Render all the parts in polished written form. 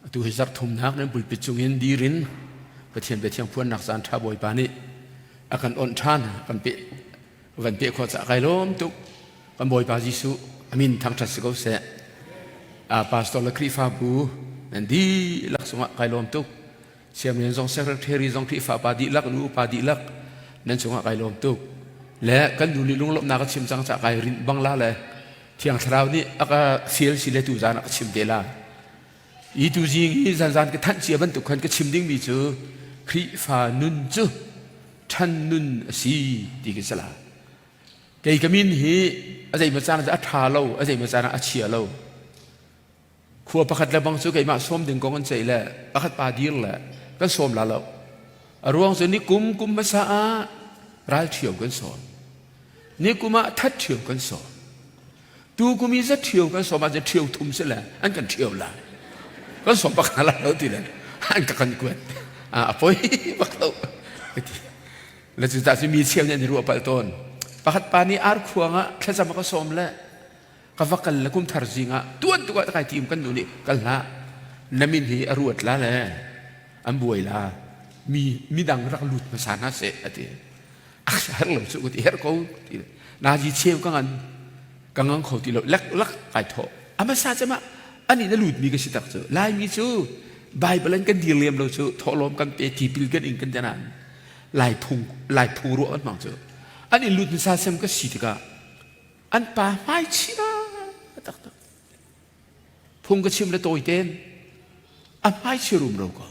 Atu hi zarh thumnak nan pulpit cungin dir in Pathian biathiang phuannak caan ṭha Bawipa nih a kan onh ṭhan kan pe van pe khawh caah kai lawm tuk. Kan Bawipa Jesuh a min thangṭhat si ko seh. A pastor le Khrihfabu nan dihlak cungah kai lawm tuk. Siamlian zong secretary zong Khrihfa pa dihlak nu upa dihlak nan cungah kai lawm tuk. Le kan nu nih lunglawmhnak a chim cang caah kai rinh bang la le Thiang Thlarau nih a ka fial si le tu zan a ka chim te la. I tu zing hi zanzan ka thanh cia bantuk khan ka chim dingmi cu Khrihfa nun cu ṭhan nun a si ti khi si la. Kei ka min hi a zeimaw caan ah a ṭha lo, a zeimaw caan ah a chia lo. Khua pakhat le bang cu keimah sawm ding kong an ceih le pakhat pa dir le kan sawm la lo. A ruang cu ni kum kum hmasa ah ral ṭhio kan sawm. Ni kum ah that ṭhio kan sawm. Tu kum i za ṭhio kan sawm ahcun ṭhio thum si le an kan ṭhio la. Kan sawm bak hna la lo ti le an ka kan kuat. A poi bak lo. Le cu cu mi cheu nih an i ruah palh tawn. Pakhat pa nih ar khuang ah thlacam a ka sawm le ka va kal le kum thar zing ah tuan tuk ah kai tim kan nu nih kal hlah na min hi a ruat la le an buai la mi midang rak lut hmasa hna seh a ti her lo cu ka ti her ko ti nazi cheu ka ngan ka ngang kho ti lo lek lak kai tho amasa cema ani na lut mi ka si tak cu laimi cu bible an kan dir lem lo cu tholom kan pe tipil kan ing kan tenan lai phung lai phung ruah kan hmang cu an in lut hmasa sem ka si tikah an pa hmai chia taktak phung ka chim le tawi ten a hmai chia rum ro ko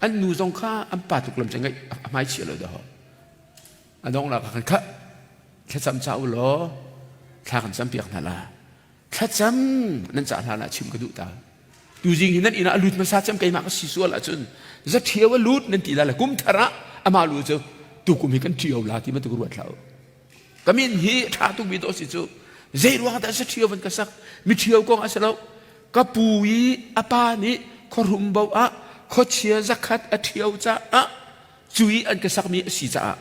an nu zong kha an pa tuk lam ngai a hmai chia lo dah a dong la kan kha thlacam cha u law thla kan cam piak hna la thlacam nan ca hna la chim ka duh ta tu zing hi nan inn ah a lut hmasa cem keimah ka si sual ahcun zaṭhio a lut nan ti la le kum thar ah amah lu cu tu kum hi kan ṭhio la ti bantuk ruat hlah u Ka min hi ṭha tukmi dawh si cu zei ruang dah saṭhio van ka sak miṭhio kong a si lo ka pu i a pa nih khuahrum bo ah khuachia zakhat a ṭhio caah cu i an ka sakmi a si caah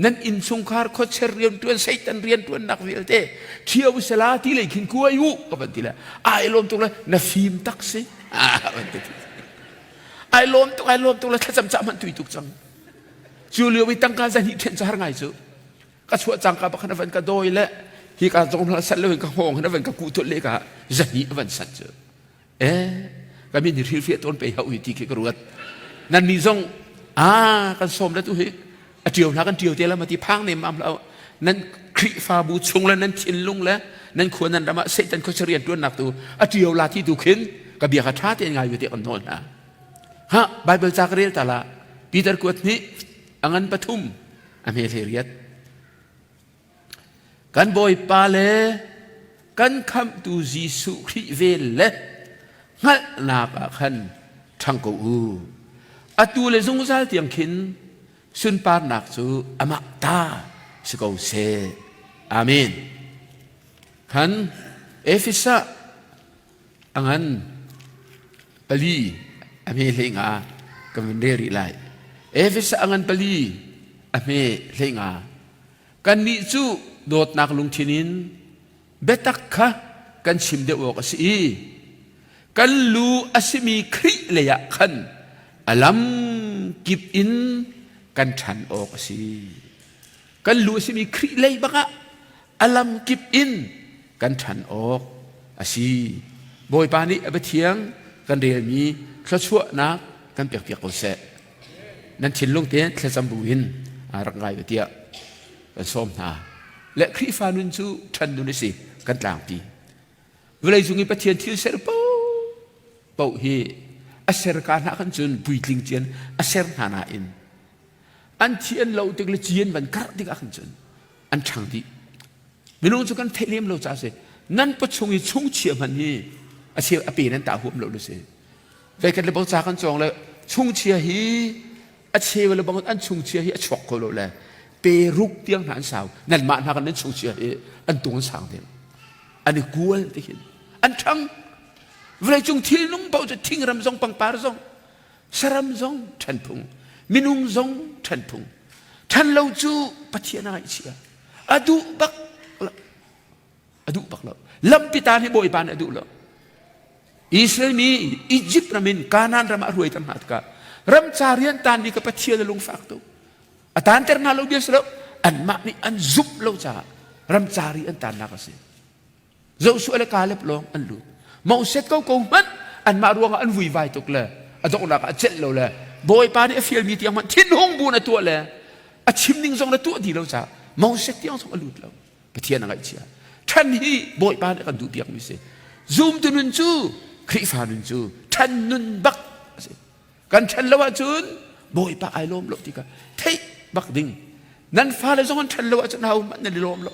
nan innchungkhar khuacher rianṭuan satan rianṭuannak vialte ṭhio sela ti lei khin kuai u ka van ti le ai lawm tuk le na fim tak si van ti ai lawm tuk ai lawm tuk le thlacam cah hmanh tui tuk cang cu lio i tangka zahnih ṭhen cu har ngai cu ka chuah cangka bakhan a van ka dawi le hi ka zong hla sat lo in ka hngawng hin a van ka kuh thut le ka zahnih a van sat cu eh ka min hi hrilhfiah tawn pe hau hi ti khi ka ruat nan mi zong a kan sawm le tu hi a ṭio hna kan ṭio te la ma ti phang nem am lo nan Khrihfabu chung le nan thinlung le nan khua nan ram ah Satan khuachia rian ṭuannak tu a ṭio la ti tu khin ka bia kha ṭha tein ngai ve te kan nawl hna ha Bible ca ka rel ta la Peter kuat nih a ngan pathum a hme hlei riat kan bawipa le kan khamhtu Jesuh Khrih vel le hngalhnak ah khan ṭhang ko u atu le zungzal tiang khin sunparnak cu amah ta si ko seh amen khan Efesa a ngan pali a hme hlei nga kan vun rel rih lai. Efesa a ngan pali a hme hlei nga. Kannih cu dawtnak lungthin in biatak kha kan chim deuh awk a si i kan lu a simi Khrih lei ah khan a lam kip in kan ṭhan awk a si. Kan lu a simi Khrih lei bakah a lam kip in kan ṭhan awk a si. Bawipa nih a biathiang kan relmi thluachuahnak kan pekpiak ko seh. Nan thinlung tein thlacam bu in rak ngai u tiah kan sawm hna. Le Khrihfa nun cu ṭhan nun a si kan tlangpi. Vawlei cung i Pathian thil ser paoh hi a ser ka hna khan cun puitling cian a ser hna nain an thi an lo tik le ci an van karh tikah khan cun an ṭhang dih. Minung cu kan theih lem lo ca si. Nan pachung i chungchia hmanh hi a cheu a pe nan tah huam lo na si. Veikhat le bang ca kan cawng le chungchia hi a cheu le bang an chungchia hi a chuak kho lo le pe ruk tiang hna an sau. Nanmah hna kan nan chungchia hi an tung an sang ding. An i kual ti hin. An ṭhang. Vawleicung thil nung paoh cu thingram zong pangpar zong saram zong ṭhen phung minung zong ṭhen phung ṭhen lo cu Pathian a ngaihchia a duh bak lo a duh bak lo lampi tan hi Bawipa nih a duh lo. Israel mi Egypt ram in Kanaan ram ah hruaiter hna tikah ramca rian tanmi ka Pathian a lungfak tuk. A tanter hna lo bia si lo, anmah nih an zumh lo caah ramca ri an tannak a si. Joshua le Caleb lawng an lut. Moses ko ko hmanh anmah ruangah an vuivai tuk le a donghnak ah a celh lo le Bawipa nih a fialmi tiang hmanh thinhung bu na tuah le a chim ning zong na tuah dih lo caah Moses tiang zong a lut lo. Pathian a ngaihchia. Ṭhan hi Bawipa nih a kan duhpiakmi si. Zumtu nun cu Khrihfa nun cu ṭhan nun bak a si. Kan ṭhan lo ahcun Bawipa ai lawm lo ti kha theih bak ding. Nan fale zong an ṭhan lo ahcun ho hmanh nan i lawm lo.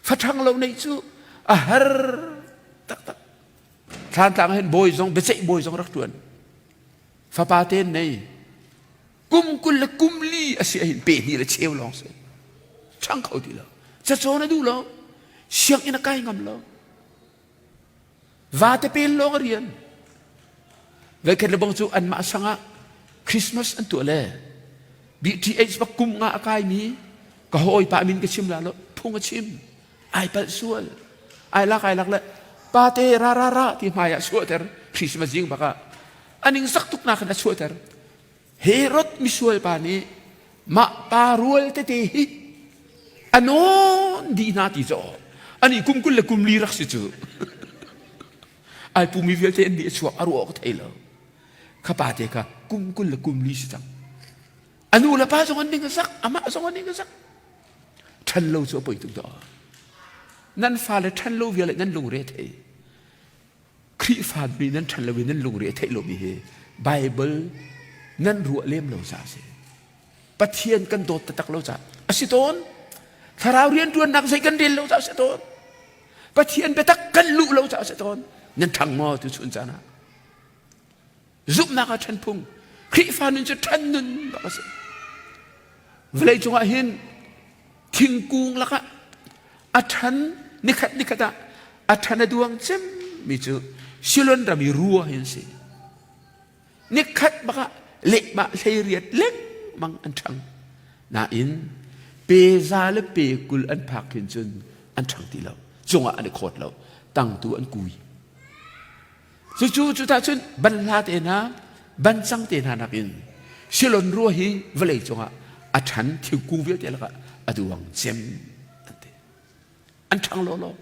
Faṭhang lo neih cu a har taktak. Thlantlang hin bawi zong biaceih bawi zong rak ṭuan. Fapa te nei. Kum 20 le kum li a si ahin pe hnih le cheu lawng si. Ṭhang kho ti lo. Cacawn a duh lo. Sianginn a kai ngam lo. Vate pen lawng a rian. Voikhat le bang cu anmah sangah Christmas an tuah le BTH bak kum nga a kaimi ka hawipa min ka chim la lo phung a chim ai palh sual ai lak ai lak le pate ra ra ra ti hmai ah chuahter Christmas zing bak ah aning zak tuk nak in a chuahter Herod misual pa nih mah pa rual tete hi a nawn dih hna ti caw ani kum 20 le kum li rak si cu ai pumi vialte an nih a chuak a ruah awk thei lo kha pa te kha kum 20 le kum li si cang a nu le pa zong an ning a zak amah zong an ning a zak ṭhan lo cu a poi tuk dah nan fale ṭhan lo vial nan lungre thei Khrihfa mi nan ṭhan lo i nan lungre a theih lomi hi Baibal nan ruah lem lo caah a si. Pathian kan dawt taktak lo caah a si tawn. Thlarau rianṭuannak zei kan rel lo caah a si tawn. Pathian biatak kan luh lo caah a si tawn. Nan ṭhang maw tu chun caan ah? Zumhnak ah ṭhan phung. Khrihfa nun cu ṭhan nun bak a si. Vawlei cungah hin thingkung lakah a ṭhan nikhat nikhat ah a ṭhan a duang cemmi cu Silon ram i rua hi an si. Nikhat bak ah lehmah 18 lengmang an ṭhang. Nain pe za le pe 20 an phak khin cun an ṭhang ti lo. Cungah an i khawt lo. Tangtu an kui. Cucu cuta cun banhla te hna, bancang te hna nakin Silon rua hi vawlei cungah a ṭhan thingkung vialte lakah a duang cem an ti. An ṭhang lawlaw.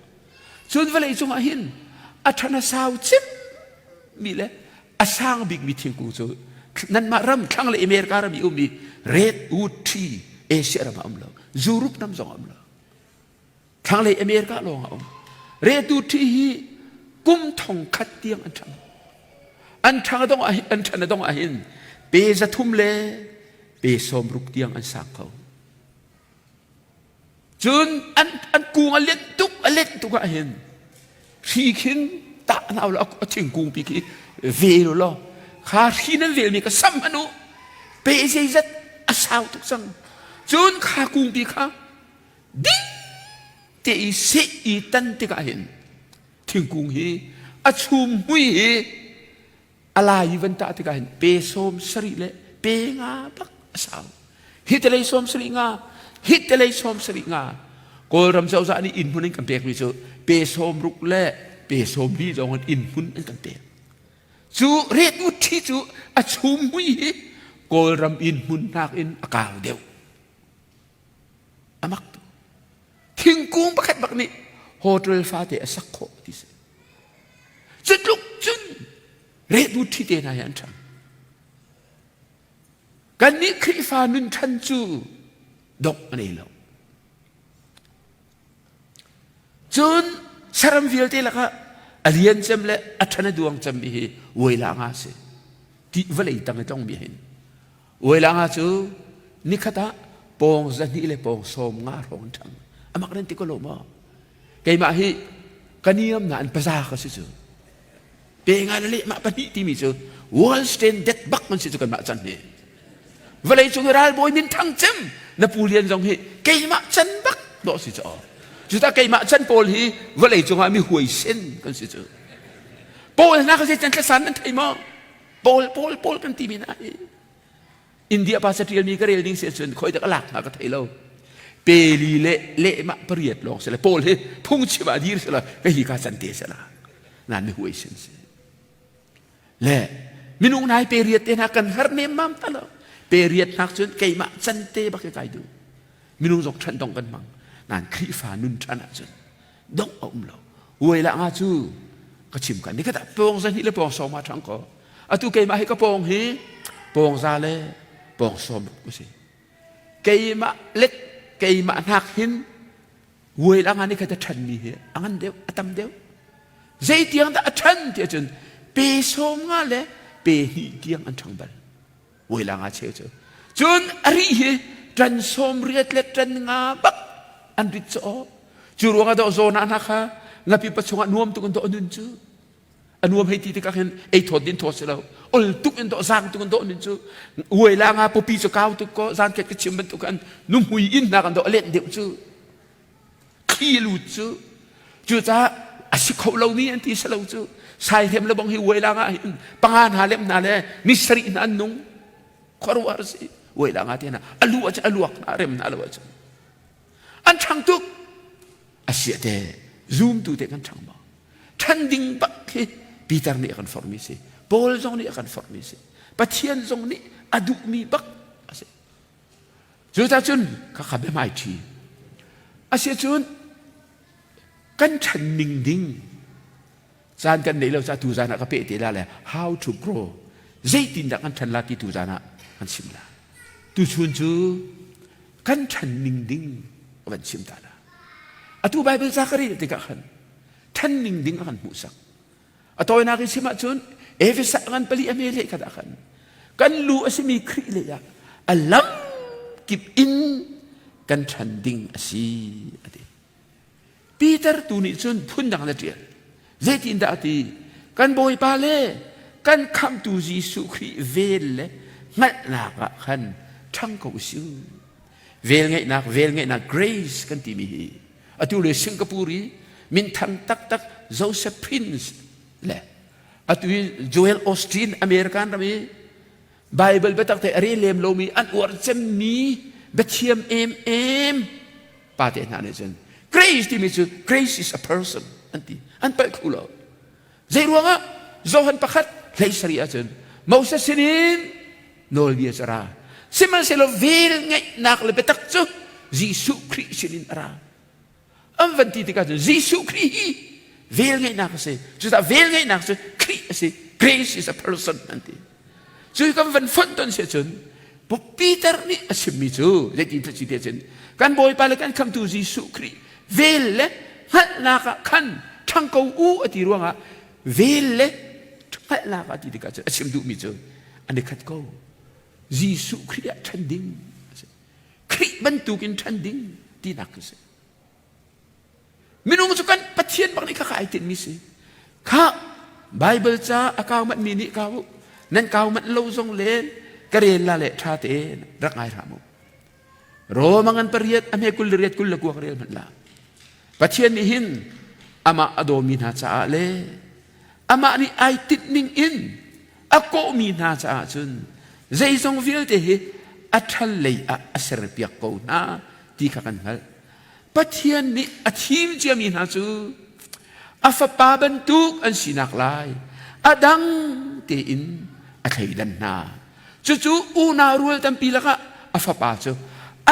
Cun vawlei cungah hin a ṭhan a sau cem mi le a sang bikmi thingkung cu nanmah ram thlang le America ram i ummi redwood tree Asia ram ah um lo Europe ram zong ah um lo Thlanglei America lawng a um. Retu ṭhi hi kum thong khat tiang an ṭhang. An ṭhang a dong ah an ṭhan a dong ah hin pe 300 le pe 60 tiang an sang kho. Cun an an kung a let tuk a let tuk ah hin hri khin tah nau lo a thingkung pi khi vel law kha hri nan vel mi ka sam hanu pe zeizat a sau tuk cang. Cun kha kung pi kha Ding te i seh i tan tikah hin thingkung hi a chum hmui hi a lai i van tah tikah hin pe 70 le pe nga bak a sau. Hi te lei 70 nga, hi te lei 70 nga. Kawlram cozah nih inn hmun an kan pekmi cu pe 60 le pe 40 zong in inn hmun an kan pek. Cu ret ṭhi cu a chum hmui hi Kawlram inn hmun nakin a kau deuh. A mak tuk. Thingkung pakhat bak nih hotel fate a sak khawh ti si. Cu tluk cun rehbu ṭhi te hna hi an ṭhang. Kannih Khrihfa nun ṭhan cu dongh a nei lo. Cun saram vialte lakah a lian cem le a ṭhan a duang cemmi hi uaila nga a si. Ti vawlei tang i tlongmi hin. Uaila nga cu nikhat ah pawng 200 le pawng 50 hrawng an ṭhang. Amak nan ti ko lo maw? Keimah hi ka niam nain paza ka si cu. Pe nga le lehmah pahnih timi cu world standard bak man si cu kanmah chan hi. Vawlei cung i ralbawi min thang cem na pu lian zong hi keimah chan bak dawh si cu. Cuta keimah chan pawl hi vawlei cungah mi huaisen kan si cu. Pawl hna ka zei can thlasan nan thei maw? Pawl pawl pawl kan timi hna hi. India pa catialmi ka rel ding si ahcun khoi dak a lak hnga ka thei lo. Peli le lehmah pariat lawng si le Paul hi phungchim ah dir si la ka hi ka can te si la. Nan mi huaisen si. Le minung nai pe riat te hna kan har nemmam ta lo. Pe riat hnak cun keimah can te bak kai duh. Minung zong ṭhan dong kan hmang. Nain Khrihfa nun ṭhan ahcun dongh a um lo. Uai la nga cu ka chim kan ni kata pawng za hnih le pawng sawm ma ṭhang ko. Atu keimah hi ka pawng hi pawng za le pawng sawm ku si. Keimah let keimah hnak hin uai la nga ni khat a ṭhan mi hi a ngan deuh a tam deuh. Zeitiang dah a ṭhan ti ahcun pe sawm nga le pe hnih tiang an ṭhang bal. Uai nga cheu cu. Cun a ri hi ṭan sawm riat le ṭan nga bak an rit cu aw. Cu ruang ah dawh zawn ah hna kha ngapi pa chungah nuam tuk in dawh nun cu. A nuam hei ti tikah hin ei thawt din thawt si lo. Ol tuk in dawh zaang tuk in dawh nun cu. Uai la nga pupi cu kau tuk ko zan khat ka chim bantuk an nuhmui in hna kan dawh a lenh deuh cu. Thli lut cu. Cucaah a si kho lomi an ti si lo cu. Saihem le bong hi uailang ah hin panga hna lem hna le ni sarih hna an nung. Khuaruahar si. Uailang ah te hna a lu ah a luak hna rem hna lo ahcun. An ṭhang tuk. A sia te zumtu te kan ṭhang maw? Ṭhan ding bak khi Peter nih a kan forhmi si. Paul zong nih a kan forhmi si. Pathian zong nih a duhmi bak a si. Cucacun khakha biahmai ṭhi. Asiahcun kan ṭhan ning ding caan kan neih lo caah tu zan ah ka peh te la le how to grow zeitindah kan ṭhan la ti tu zan ah kan chim la. Tuchun cu kan ṭhan ning ding ka van chim ta la. Atu Bible ca ka rel tikah khan ṭhan ning ding a kan hmuhsak. A tawinak in chim ahcun Efesa ngan pali a me leh khat ah khan kan lu a simi Khrih lei ah a lam kip in kan ṭhan ding a si a ti. Peter tu nih cun phundang na ṭial. Zeitindah a ti? Kan Bawipa le kan khamhtu Jesuh Khrih vel le hngalhnak ah khan ṭhang ko usih. Vel ngeihnak, vel ngeihnak grace kan timi hi atu le Singapore i minthang taktak Joseph Prince le atu i Joel Osteen American ram i Bible biatak te a rel lem lomi an uar cemmi biathiam em em pa te hna nih cun grace timi cu grace is a person an ti an palh thlu lo zei ruangah Johan pakhat hlei sarih ahcun Moses sinin nawlbia cu a ra sihmanhsehlaw vel ngeihnak le biatak cu Jesuh Khrih sinin a ra an van ti tikah cun Jesuh Khrih hi vel ngeihnak a si cucaah vel ngeihnak cu Khrih a si grace is a person an ti cu kan van fonh ton si cun Peter nih a chimmi cu zeitin si te cun kan Bawipa le kan khamtu Jesuh Khrih vel le hngalhnak ah khan ṭhang ko u a ti ruangah vel le hngalhnak ah ti tikah cun a chim duhmi cu an i khat ko Jesuh Khrih ah ṭhan ding a si Khrih bantukin ṭhan ding tinak a si minung cu kan Pathian bak nih kha ai tinhmi si kha Bible ca a kau manh mi nih kau nan kau manh lo zong len ka rel la le ṭha tein rak ngai hram u Roma ngan pariat a hme kul le riat kul le kuak rel hmanh la Pathian nih hin amah a dawmi hna caah le amah nih ai tinh ning in a kawhmi hna caah cun zeizong vialte hi a ṭhal lei ah a serpiak ko hna ti kha kan hngalh. Pathian nih a thim ciami hna cu a fapa bantuk an sinak lai a dang tein a thleidan hna. Cucu unau rual tampi lakah a fapa cu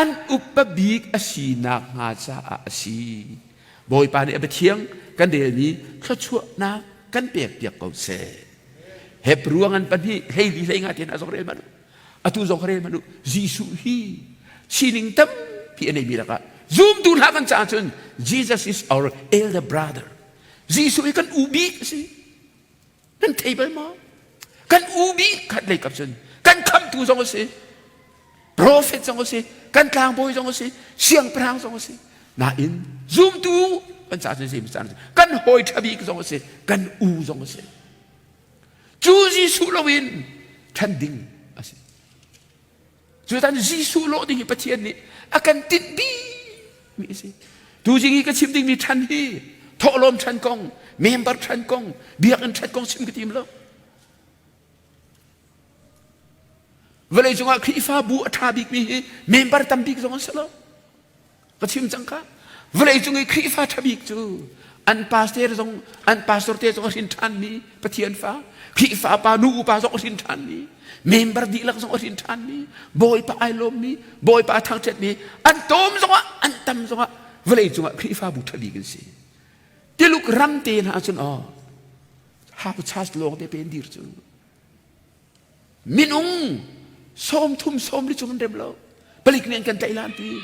an upa bik a sinak hnga caah a si. Bawipa nih a biathiang kan relmi thluachuahnak kan pekpiak ko seh. Hebru ngan pahnih hleili hlei nga te hna zong rel hmanh u. Atu zong rel hmanh u. Jesuh hi sining tampi a neimi lakah zumtu hna kan caah cun Jesus is our elder brother. Jesuh hi kan u bik a si. Nan thei bal maw? Kan u bik khat lei kap cun kan khamtu zong a si. Prophet zong a si, kan tlangbawi zong a si, siangpahrang zong a si. Nain zumtu kan caah cun zei caan kan hawi ṭha bik zong a si, kan u zong a si. Cu Jesuh loin ṭhan ding a si. Cu tan Jesuh lawh ding hi Pathian nih a kan tinh bikmi a si. Tu zing i ka chim dingmi ṭhan hi thawhlawm ṭhan kong, member ṭhan kong, biakinn ṭhat kong chim ka tim lo. Vawlei cungah Khrihfabu a ṭha bikmi hi member tam bik zong an si lo. Ka chim cang kha. Vawlei cung i Khrihfa ṭha bik cu An pastor zong an pastor te zong a hrin ṭhanmi Pathian fa, Khrihfa pa nu upa zong a hrin ṭhanmi, member dihlak zong a hrin ṭhanmi, Bawipa ai lawmmi, Bawipa a thangṭhatmi, an tawm zongah an tam zongah vawlei cungah Khrihfabu ṭha bik an si. Tiluk ram te hna cun aw hau chas lawng te pen dir cu minung 30 sawm li cung an rem lo palik nih an kan tlaih lan ti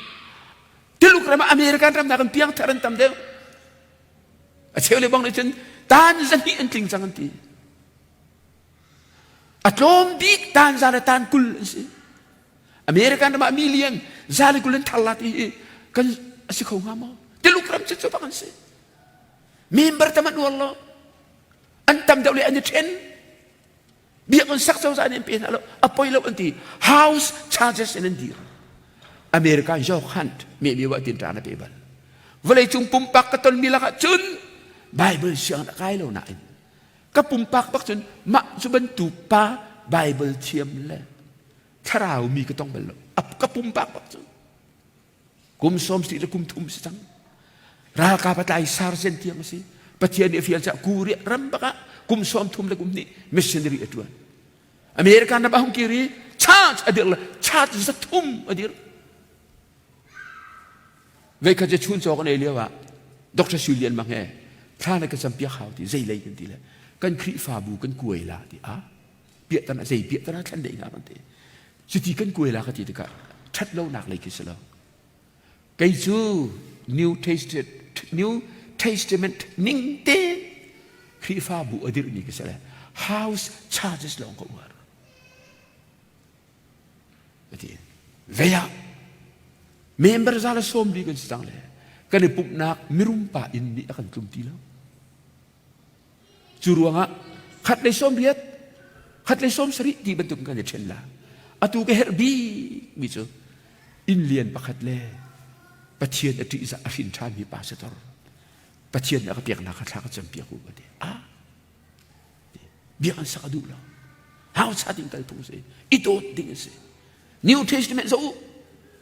Tuluk ram ah American ram nakin piangthar an tam deuh a cheu le bang nih cun tan zahnih an tling cang an ti a tlawm bik tan za le tan 20 an si American ram ah million 120 an thar la ti hi kan a si kho hnga maw Tuluk ram cu cu bak an si member tam an uar lo an tam deuh le an i ṭhen biakinn sak cozah nih an pe hna lo a poi lo an ti house charges in an dir America York Hunt me mi wa tin ṭan a pe bal vawleicung pumpak ka tonmi lakah cun Bible siang a kai lo nain ka pumpak bak cun mah cu bantuk pa Bible thiam le thlarau mi ka tong bal lo ka pumpak bak cun Kum 70 le kum thum si cang. Ralkap a tlai sergeant tiang a si. Pathian nih a fial caah Korea ram bak ah kum 30 le kum hnih missionary a ṭuan. American ram a hung kir i church a dir le church 300 a dir. Veikhat cu chun cawk an ei lio ah Dr. Sui Lian Mang he thla na ka campiak hau ti zei lei kan ti le kan Khrihfabu kan kuai la ti a piahtana zei piahtana thlen dei hnga kan ti. Cuti kan kuai la ka ti tikah ṭhat lonak lei khi si lo. Kei cu New Testament, New Testament ning te Khrihfabu a dirhmi ka si le house charges lawng ka uar. Ka ti. Vei ah member za le 40 kan si cang le kan i pumhnak mirum pa inn nih a kan tlum ti lo. Cu ruangah khat le 80, khat le 70 ti bantuk kan i ṭhen la. Atu ka herh bikmi cu inn lian pakhat le Pathian a ṭihzah a hrin ṭhanmi pastor Pathian nih a ka peknak kha thla ka campiak u ka ti. Ah, biakinn sak a duh lo. Hau cha ding kal phung si. I dawt ding a si. New Testament zoh u.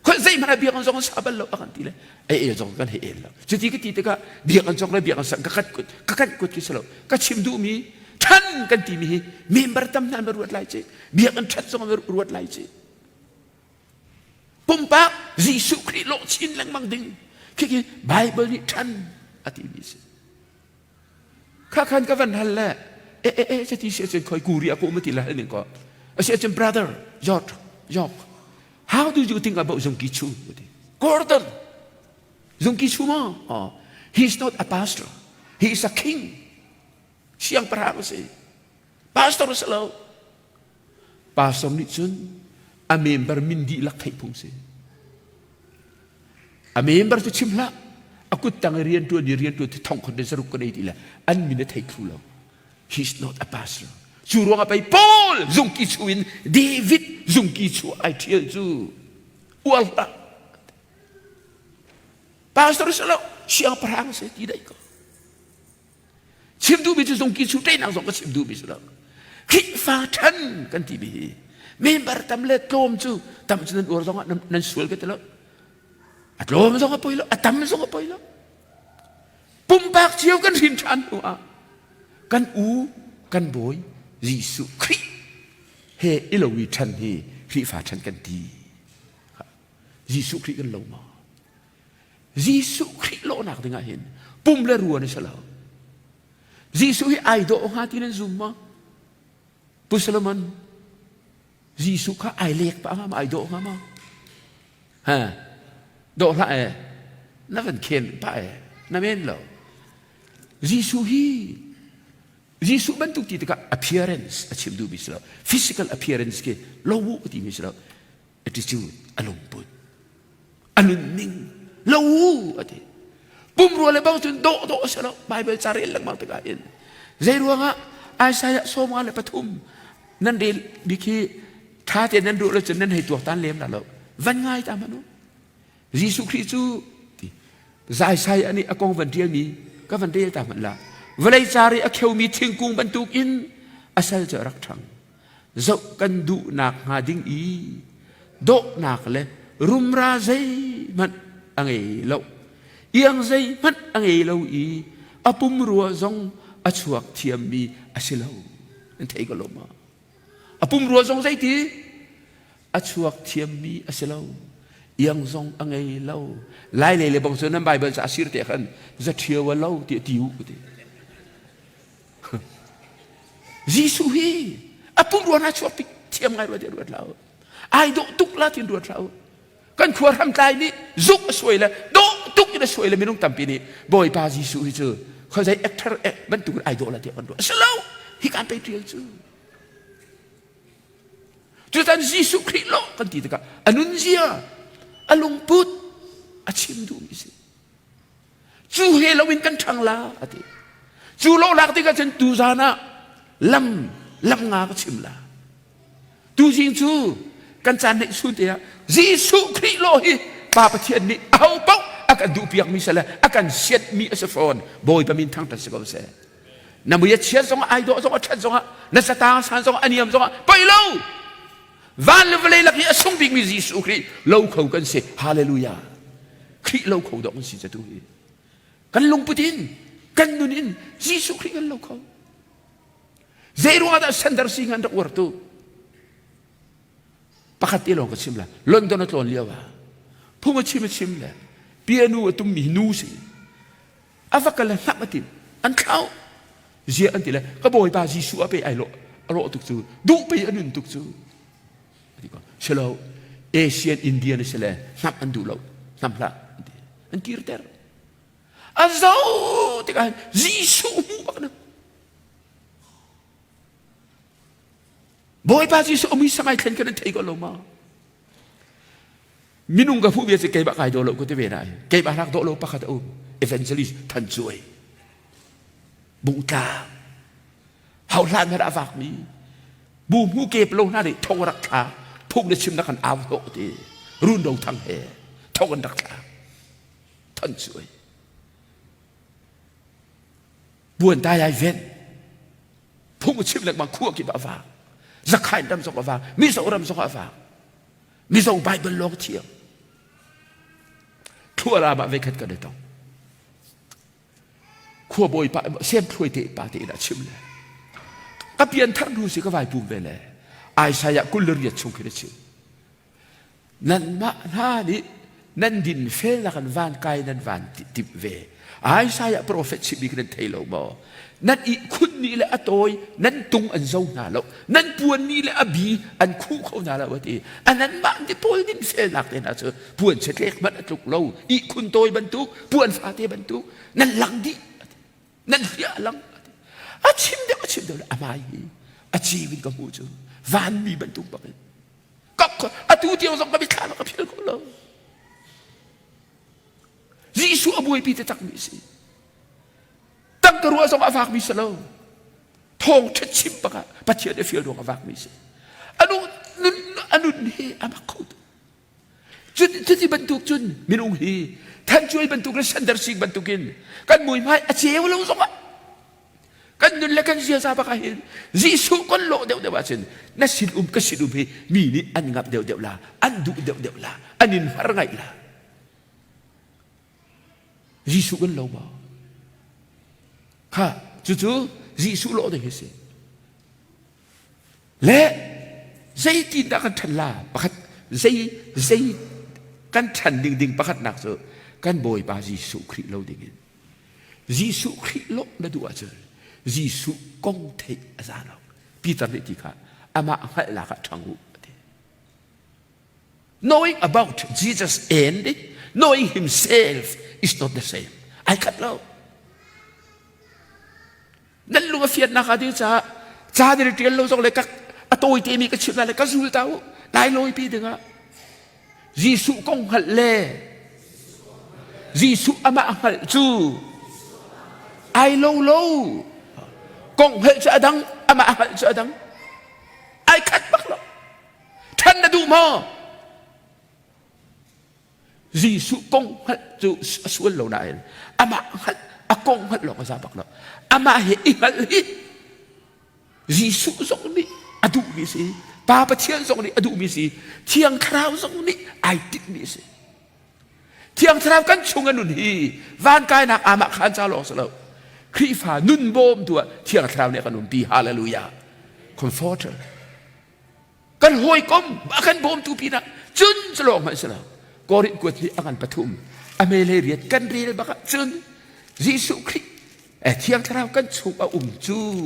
Khoi zeihmanh ah biakinn zong an sa bal lo a kan ti le ei el zong kan hei el lo. Cuti ka ti tikah biakinn zong le biakinn sak ka kat kut ka kat kut khi si lo. Ka chim duhmi ṭhan kan timi hi member tam hna na ruat lai ci. Biakinn ṭhat zong na ruat lai ci. Pumpak Jesuh Khrih lawh chin lengmang ding. Khikhi Bible nih ṭhan a timi si. Kha khan ka van hal le e e e cati si ahcun khoi kuri a ku ma ti la hal ning ko. Asi ahcun brother George York how do you think about Zung Ki Chu? Gordon Zung Ki Chu ma? Oh, he is not a pastor. He is a king. Siangpahrang a si. Pastor a si lo. Pastor nih cun a member min dihlak theih phung si. A member cu chim hlah. A kut tang i rianṭuan i rianṭuan ti thong khon 6 ka nei ti le an min a thei thlu lo. He is not a pastor. Cu ruangah pei Paul zungki chu in David zungki chu ai ṭhial cu uar hlah. Pastor si lo, siangpahrang si ti dai ko. Chim duhmi cu zungki chu ṭeinak zong ka chim duhmi si lo. Khrihfa ṭhan kan timi hi member tam le tlawm cu tam cu nan uar zongah nan sual ka ti lo. A tlawm zong a poi lo, a tam zong a poi lo. Pumpak cio kan hrin ṭhan hnu ah kan u kan bawi Jesuh Khrih he i lo i ṭhan hi Khrihfa ṭhan kan ti. Jesuh Khrih kan lo maw? Jesuh Khrih lawhnak dingah hin pum le ruan a si lo. Jesuh hi ai dawh hnga ti nan zum maw? Pu Solomon, Jesuh kha ai lek pah hnga ma ai dawh hnga maw? Ha, dawh hlah e, na van khen pah e, na men lo. Jesuh hi Jesuh bantuk ti tikah appearance a chim duhmi si lo. Physical appearance khi lo a timi si lo. Attitude a lungput a nunning lo a ti pumrua le bang cun dawh dawh a si lo Bible ca rel lengmang tikah hin zei ruangah Isaiah 53 nan rel bik hi tha tein nan ruah lo cun nan hei tuaktan lem la lo van ngai ta hmanh u Jesuh Khrih cu ti Isaiah nih a kong van ṭialmi ka van rel ta hmanh la vawlei car i a kheumi thingkung bantukin a sal cu a rak ṭhang zoh kan duhnak hnga ding i dawhnak le rumra zeihmanh a ngei lo iang zeihmanh a ngei lo i A pumrua zong a chuak thiammi a si lo. Nan thei ko lo ma? A pumrua zong zeiti? A chuak thiammi a si lo. Iang zong a ngei lo. Lai lei le bang cu nan Bible ca sir te khan zaṭhio a lo ti a ti u ti. Jesuh hi a pumrua na chuak thiam ngai rua ti ruat lo. Ai dawh tuk la tin ruat lo. Kan khua hramtlai nih zuk a suai le dawh tuk in a suai le minung tampi nih Bawipa Jesuh hi cu khuazei actor bantuk in ai dawh la tiah kan ruah. A si lo. Hi kan pei ṭial cu. Cutan Jesuh Khrih lo kan ti tikah a nunzia, a lungput a chim duhmi si. Cu he loin kan ṭhang la a ti. Cu lo lak tikah cun tuzan ah lam lam nga ka chim la. Tuzing cu kan caan neih sun te ah Jesuh Khrih lo hi Pa Pathian nih aho paoh a kan duhpiakmi si le a kan sianhmi a si fawn. Bawipa min thangṭhat si ko seh. Na mui a chiat zongah ai dawh zongah ṭhat zongah na catang san zongah a niam zongah poi lo. Van le vawlei lak i a sung bikmi Jesuh Khrih lo kho kan si. Hallelujah. Khrih lo kho dawh kan si ca tu hi. Kan lungput in kan nun in Jesuh Khrih kan lo kho. Zei ruangah dah sender si ngan rak uar tu? Pakhat te lawng ka chim la. London a tlawn lio ah phung a chim a chim le piano a tummi nu si. A va kal le hnap a tim. An thlau. Zia an ti le ka bawipa Jesuh a pe ai lo a rawh tuk cu duh pe a nun tuk cu. Ati ko. Silo Asian Indian si le hnap an duh lo. Hnam hlah an ti. An kirter. A zo tikah Jesuh hmuh bak na. Bawipa Jesuh a mui sangai thlen kan thei ko lo ma? Minung ka hmuh bia cu keimah kai daw lo ko ti ve na. Keimah rak daw lo pakhat a um. Evangelist Than Cuai. Bungtlang. Hau hlan har a vak mi. Bu hmu kep lo hna nih thong rak thla. Phung na chim na kan au hnawh ti. Run ro thang he thong an rak thla. Than Cuai. Buan dai ai ven. Phung a chim lengmang khua kip ah a vang. Zakhain ram zong a vang. Mizoram zong ah a vang. Mizo Bible lawng thiam. Thluaram ah veikhat kan i tong. Khua bawi pa sem thluai te pa te in a chim le. Ka pian thar hnu si ka vai pum ve le. Isaiah 28 chung khin a chim. Nanmah hna nih nan dinfelnak in van kai nan van timh ve. Isaiah profet chimmi khi nan thei lo maw? Nan ihkhun nih le a tawi nan tung an zo hna lo. Nan puan nih le a bi an khuh kho hna lo a ti. A nanmah nih pawl dinfelnak te hna cu puan chetlek hmanh a tluk lo. Ihkhun tawi bantuk, puan fate bantuk nan lang dih. Nan hliah a lang. A chim deuh a chim deuh le a hmai hi a ceu in ka hmuh cu vanmi bantuk bak in. Atu tiang zong ka mithla ka phil kho lo. Jesuh a buaipi taktakmi a si. Tangka ruah zong a vakmi si lo. Thawng ṭha chim bak ah Pathian a fial ruang a vakmi si. Anu nun a nun hi a mak kho tuk. Cuti bantuk cun minung hi thancuai bantuk le sandarsing bantukin kan muihmai a ceu lo zongah kan nun le kan ziaza bak ah hin Jesuh kan lawh deuhdeuh ahcun na sin um ka sin um hi mi nih an ngamh deuhdeuh la an duh deuhdeuh la an in har ngaih la Jesuh kan lo maw kha cucu Jesuh lawh ding hi si le zeitindah kan ṭhan la pakhat zei zei kan ṭhan ding ding pakhatnak cu kan Bawipa Jesuh Khrih lo ding in Jesuh Khrih lawh na duh ahcun Jesuh kong theih a za lo. Peter nih ti kha amah hngalhnak ah ṭhang u a ti. Knowing about Jesus and knowing himself is not the same. Ai khat lo. Nan lung a fiannak a ding caah ca dil ṭial lo zong le ka a tawi te mi ka chimh lai le ka zul ta u lai lawi pi dingah Jesuh kong hngalh le Jesuh amah hngalh cu ai lo lo kong hngalh cu a dang amah hngalh cu a dang ai khat bak lo ṭhan na duh maw Jesuh kong hngalh cu a sual lo nain amah hngalh a kong hngalh lawng a za bak lo amah he i hngalh hi Jesuh zong nih a duhmi a si. Pa Pathian zong nih a duhmi a si. Thiang Thlarau zong nih ai tinhmi a si. Thiang Thlarau kan chung a nun hi van kainak amah khan ca lawng si lo. Khrihfa nun bawmtu ah Thiang Thlarau nih a kan umpi. Hallelujah. Comforter. Kan hawikom a kan bawmtu pinah cun cu lawng hmanh si lo. Korin kuat nih a ngan pathum a mele riat kan rel bak ah cun Jesuh Khrih Thiang Thlarau kan chung a um cu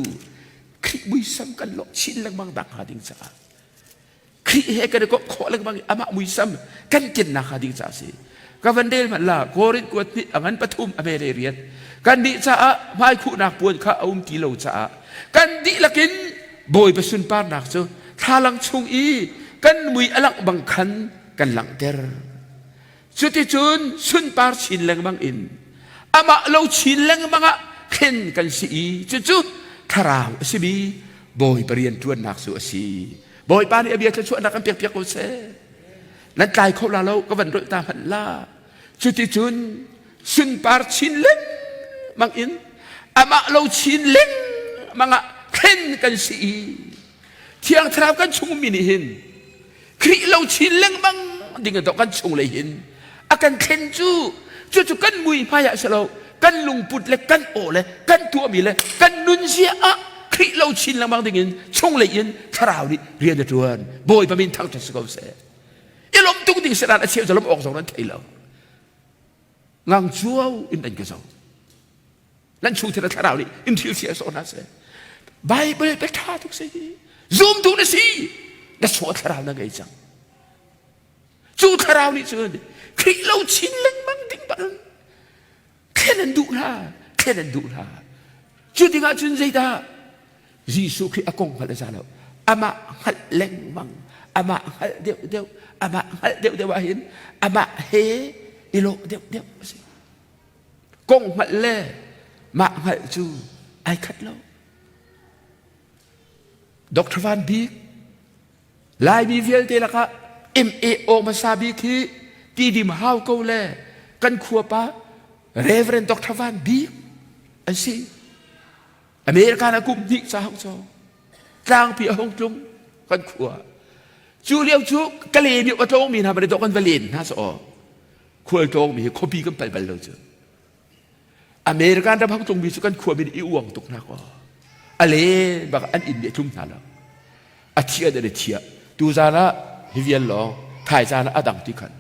Khrih muisam kan lawh chin lengmang nak hnga ding caah Khrih he kan i komh khawh lengmang i amah muisam kan kennak hnga ding caah a si. Ka van rel hmanh la Korin kuat nih a ngan pathum a mele riat kan nih caah hmaikhuhnak puan kha a um ti lo caah kan dihlak in Bawipa sunparnak cu thlalang chung i kan mui a langh bang khan kan langhter. Cuticun sunpar chin lengmang in amah lo chin lengmang ah thlen kan si i cucu thlarau a simi Bawipa rian ṭuannak cu a si. Bawipa nih a bia thluachuahnak kan pekpiak ko seh. Nan tlai kho la lo ka van rolh ta hmanh la. Cuticun sunpar chin lengmang in amah lo chin lengmang ah thlen kan si i Thiang Thlarau kan chung mi nih hin Khrih lo chin lengmang ding in kan chung lei hin a kan thlen cu cucu kan mui hmai ah si lo kan lungput le kan aw le kan tuahmi le kan nunzia ah Khrih lo chin lengmang ding in chung lei in thlarau nih rian a ṭuan Bawipa min thangṭhat si ko seh i lawm tuk ding sedan a cheu cu lawm awk zong nan thei lo ngang cuau in an ka zo nan chung thil thlarau nih in thil sia sawh hna seh Bible pe ṭha tuk si zumtu na si na sawh thlarau na ngei cang cu thlarau nih cun Khrih lo chin lengmang ding bang thlen an duh hna thlen an duh hna cu dingah cun zeidah Jesuh Khrih a kong hngalh a za lo amah hngalh lengmang amah hngalh deuh deuh amah hngalh deuh deuh ah hin amah he i lawh deuh deuh a si Kong hngalh le mah hngalh cu ai khat lo. Dr. Van Bik, Laimi vialte lakah MA aw hmasa bik hi tidim hau ko le kan khuapa Reverend Dr. Van Bik an si. American a kum hnih ca hong cawng. Tlangpi a hong tlung kan khua. Cu lio cu Kale nih a tlawngmi hna ban kan va len hna so khualtlawng mi hi khuapi kan pal bal lo cu American ram hang tlungmi cu kan khua mi i uang tuk hna ko a le bak an inn nih tlung hna lo a thi an i thia tu zan ah hi vial lawng thai zan ah a dang ti khan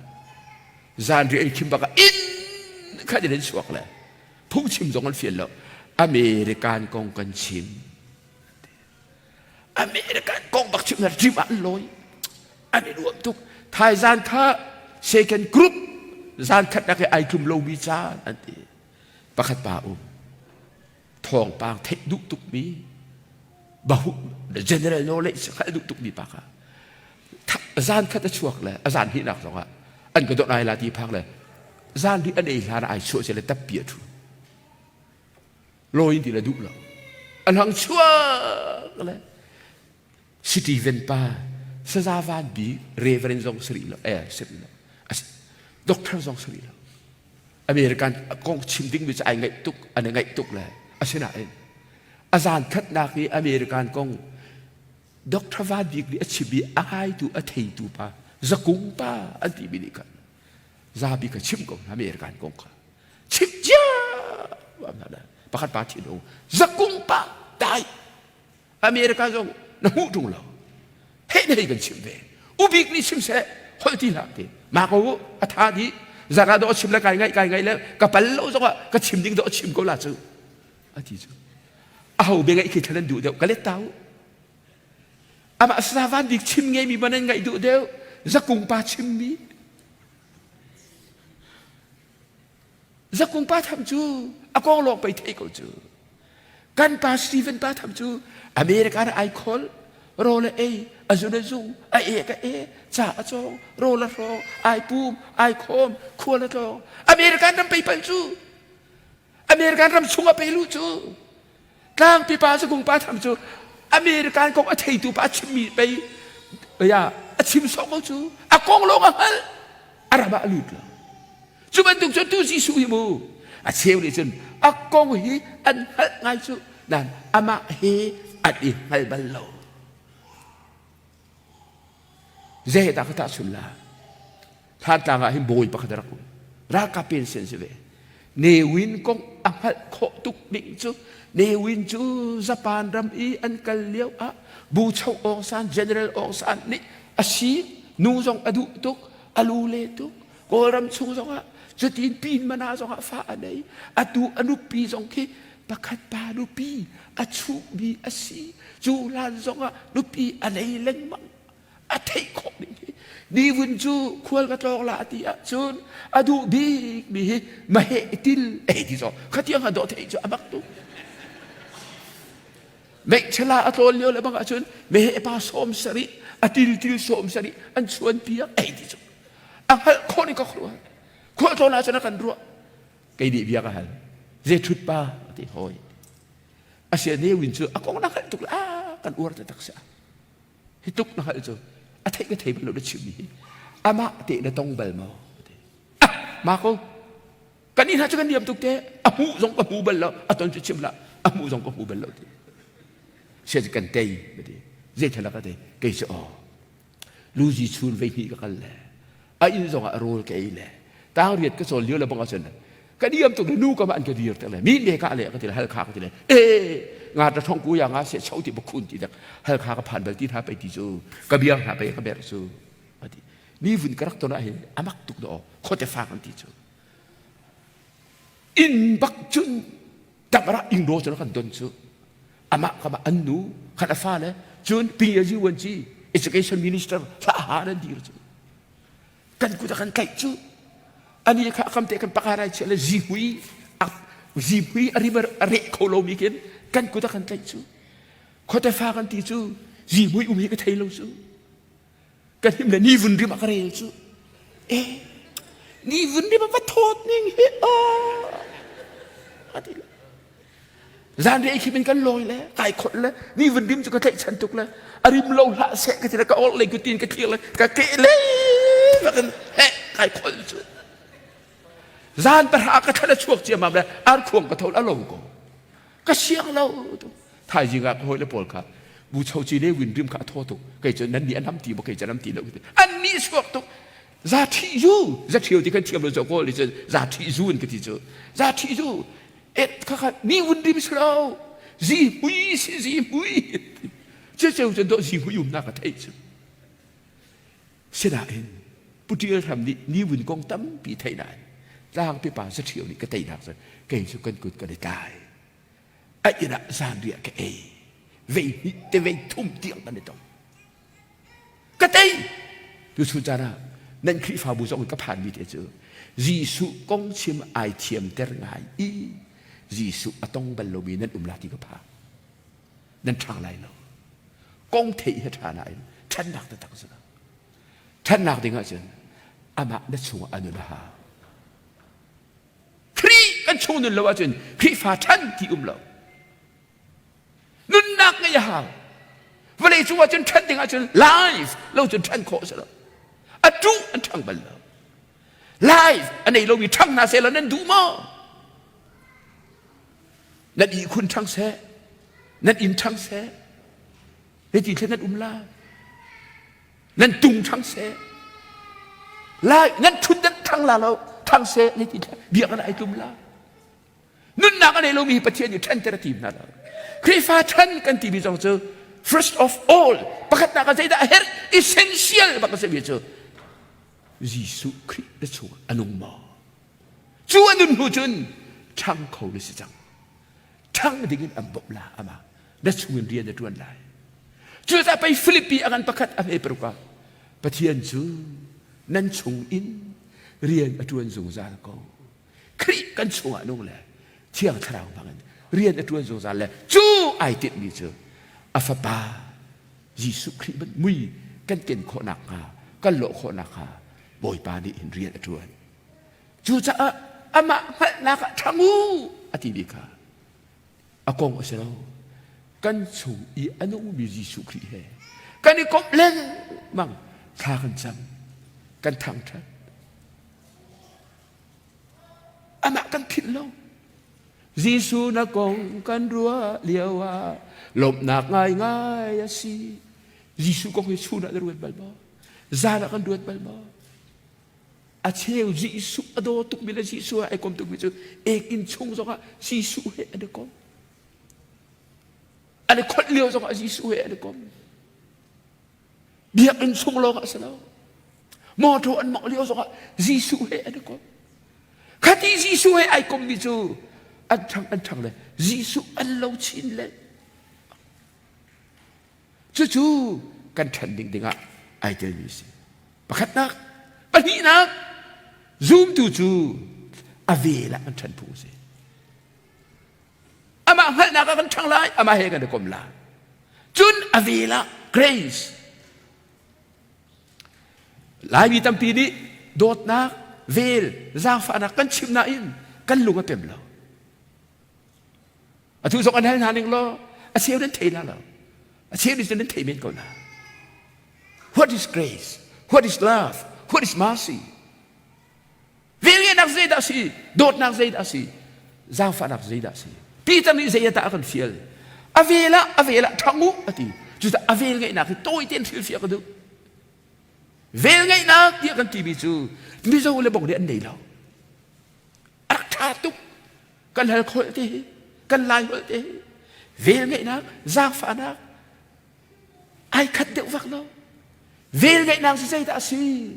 zan ri an khim bak ah inn khan in an chuak le phungchim zong an fial lo American kong kan chim American kong bak chim na rim ah an lawi an i nuam tuk thaizan kha second group zan khat nak i ai tlum lomi caan an ti pakhat pa um thawngpang theih duh tukmi bahu general knowledge hngalh duh tukmi pa kha zan khat a chuak le a zan hnihnak zongah an ka dawt ai la ti phak le zan hnih an ei hlan ai chuah le tappi a thu lawi ti le duh lo an hang chuak le Stephen pa saza van bi reverend zong sari lo eh sari lo doctor zong sari lo American kong chim ding mi cu ai ngaih tuk an i ngaih tuk le asinain a zan khatnak i American kong Dr. Van Bik nih a chim i a ngaitu a theitu pa zakung pa an timi nih khan zapi ka chim ko hna American kong kha chim cia pakhat pa thin hung zakung pa dai America zong na hmuh ṭung lo hei na hei kan chim ve ubik nih chim seh holh ti hlah ti ma ko a tha dih zara do chim le kai ngaih kai ngaih le ka pal lo zong ah ka chim ding do chim ko la cu a ti cu a ho be ngaih khi thlan duh deuh ka let tau amah savan bik chim ngei mi ban an ngaih duh deuh zakung pa chim mi Zakung pa tham cu a kong lawng pei thei ko cu. Kan pa Stephen pa tham cu America ah ai khol, rawl a ei, a zun a zung, a ek a e, ca a cawng, rawl a hrawng, ai pum, ai khawm, khual a tlawng. American ram pei pal cu. American ram chung a pe lu cu. Tlangpi pa zakung pa tham cu American kong a theitu pa a chimmi pei ya a chim sawh ko cu. A kong lawng a hngalh. A ram ah a lut lo. Cu bantuk cu tu Jesuh hi mu a cheu nih cun a kong hi an hngalh ngai cu nain amah he an i hngal bal lo. Zei dah ka tahchun la? Thantlang ah hin bawi pakhat a rak um. Ralkap pension si ve. Ne Win kong a hngalh khawh tuk ding cu Ne Win cu Japan ram i an kal lio ah Bucho Aung San General Aung San nih a si nu zong a duh tuk a lu le tuk Kawlram chung zongah cutin pin mana zongah fa a nei atu a nupi zong khi pakhat pa nupi a chuhmi a si cu hlan zongah nupi a nei lengmang a theih khawh ding hi nivun cu khual ka tlawng la ti ahcun a duh bik mi hi maheh til ei ti zo khatiang ha dawh theih cu a bak tu Mekchala a tlawn lio le bang ahcun meheh pa sawm sarih a til til sawm sarih an chuan piak ei ti cu a hngalh khawh ni ka khual khual tlawn ahcun a kan ruah kei nih bia ka hal ze thut pa ti hoi asia ne win cu a kong na hngalh tuk la kan uar te tak sia Hi tluk na hngalh cu a theih ka thei bal lo na chimmi hi amah te na tong bal maw? Ah, ma ko kan inn cu kan niam tuk te a hmuh zong ka hmu bal lo a ton cu chim lah a hmuh zong ka hmu bal lo ti sia kan tei ka ti zei thil ka tei kei cu aw luzi chun vei hnih ka kal le a inn zong ah rawl ka ei le tang riat ka cawl lio le bang ahcun ka diam tuk le nu ka ma an ka dir te le mi ne ka le ka ti le hal kha ka ti le e nga ta thong ku ya nga se chau ti bakhun ti dak hal kha ka phan bal ti tha pe ti cu ka biang tha pe ka ber cu ati ni vun ka rak ton ah hin amak tuk do khote fak an ti cu in bak cun tamara ingro cun kan don cu amah kama an nu khan a fa le cun pi a ji wan chi education minister thla ha nan dir cu kan kut a kan tlaih cu ani kha kam te kan paka rai chia le zihmui zihmui a rim a reh kho lomi khin kan kut a kan tlaih cu khuate fa kan ti cu zihmui um hi ka thei lo cu kan him le ni vun rim a ka rel cu e ni vun rim a va thawt ning hi a ati Zanriah khim in kan lawi le kai khawlh le ni vun rim cu ka tlaihchan tuk le a rim lo hlah seh ka ti le ka orh lei kutin ka thlir le ka ke le bakin he kai kholh cu zan pahra ka thlan a chuak ciammam le arkhuang ka tho a lo ko ka siang lo thaizing ah ka hawi le pawl kha bu cho chi le win rim kha a thaw tuk kei cu nan nih an ham ti maw kei cu an ham ti lo an nih suak tuk za thi zu za thio ti kan thiam lo zo ko li cu za thi zu in ka ti cu za thi zu et kha kha ni vun rim si lo zi hui si zi hui ce ceu cun do zi hui um na ka theih cu sinain putial hram nih ni vun kong tampi theih nain tlang pipa zaṭhio nih ka teinak cu kei cu kan kut kan i tlai a inn ah zanriah ka ei vei hnih te vei thum tiang kan i tong Ka tei! Tuchun caan ah nan Khrihfabu zong in ka phanmi te cu Jesuh kong chim ai thiamter ngai i Jesuh a tong bal lomi nan um la ti ka phang. Nan ṭhang lai lo. Kong theih hi ṭha nain ṭhannak taktak si lo. Ṭhannak ding ahcun amah na chungah a nun a hau. Khrih kan chung nun lo ahcun Khrihfa ṭhan ti um lo. Nunnak ngeih a hau. Vawlei cung ahcun ṭhan ding ahcun life lo cun ṭhan khawh a si lo. A ṭuh an ṭhang bal lo. Life a nei lomi ṭhang hna seh law nan duh maw? Nan ihkhun ṭhang seh, nan inn ṭhang seh, zeiti thlen nan um lai? Nan tung ṭhang seh, lai nan ṭhut nan ṭhang la lo, ṭhang seh, zeiti thlen biakinn ai tlum la. Nunnak a nei lomi hi Pathian nih ṭhenter a tim hna lo. Khrihfa ṭhan kan timi zong cu first of all pakhatnak ah zeidah a herh essential bak a simi cu Jesuh Khrih na chungah a nung maw? Cu a nun hnu cun ṭhang kho na si cang. Ṭhang dingin an bawmh la ama na chungin rian na ṭuan lai. Cucaah pei Filipi a ngan pakhat a hme paruk ah Pathian cu nan chungin rian a ṭuan zungzal ko. Khrih kan chungah nung le Thiang Thlarau hmangin rian a ṭuan zungzal le cu ai tinhmi cu a fapa Jesuh Khrih ban mui kan ken khawh nakhnga kan lawh khawh nakhnga Bawipa nih hin rian a ṭuan. Cucaah amah hngalhnak ah ṭhang u a timi kha a kong a si lo. Kan chung i a nungmi Jesuh Khrih he kan i komh lengmang thla kan cam kan thangṭhat Amah kan philh lo. Jesuh na kong kan ruah lio ah lawmhnak ngaingai a si. Jesuh kong hi chun ah na ruat bal maw? Zan ah kan ruat bal maw? A cheu Jesuh a daw tukmi le Jesuh he ai kom tukmi cu ekinn chung zongah Jesuh he an i kom. An i kholh lio zongah Jesuh he an i kom. Biakinn chung lawng ah si lo. Mawṭaw an mawngh lio zongah Jesuh he an i kom. Khati Jesuh he ai kommi cu an ṭhang an ṭhang le Jesuh an lo chin le cucu kan ṭhen ding dingah ai telmi a si. Pakhatnak, pahnihnak, zumtu cu a vel ah kan ṭhen phung a si. Amah hngalhnak ah kan ṭhang lai, amah he kan i kom lai. Cun a vel ah grace. Laimi tampi nih dawtnak, vel, zaangfahnak kan chim nain kan lung a pem lo. Atu zong an hal hna ning law a cheu nan thei la lo. A cheu nih cun nan thei men ko la. What is grace? What is love? What is mercy? Velngeihnak zeidah si? Dawtnak zeidah si? Zaangfahnak zeidah si? Peter nih zei dah a kan fial? A vel ah a vel ah ṭhang u a ti. Cucaah a vel ngeihnak hi tawi tein hrilhfiah ka duh. Vel ngeihnak tiah kan timi cu Mizo le bong nih an nei lo. A rak ṭha tuk. Kan hal khawlh te hi, kan lai holh te hi, vel ngeihnak, zaangfahnak ai khat deuh vak lo. Vel ngeihnak cu zeidah a si?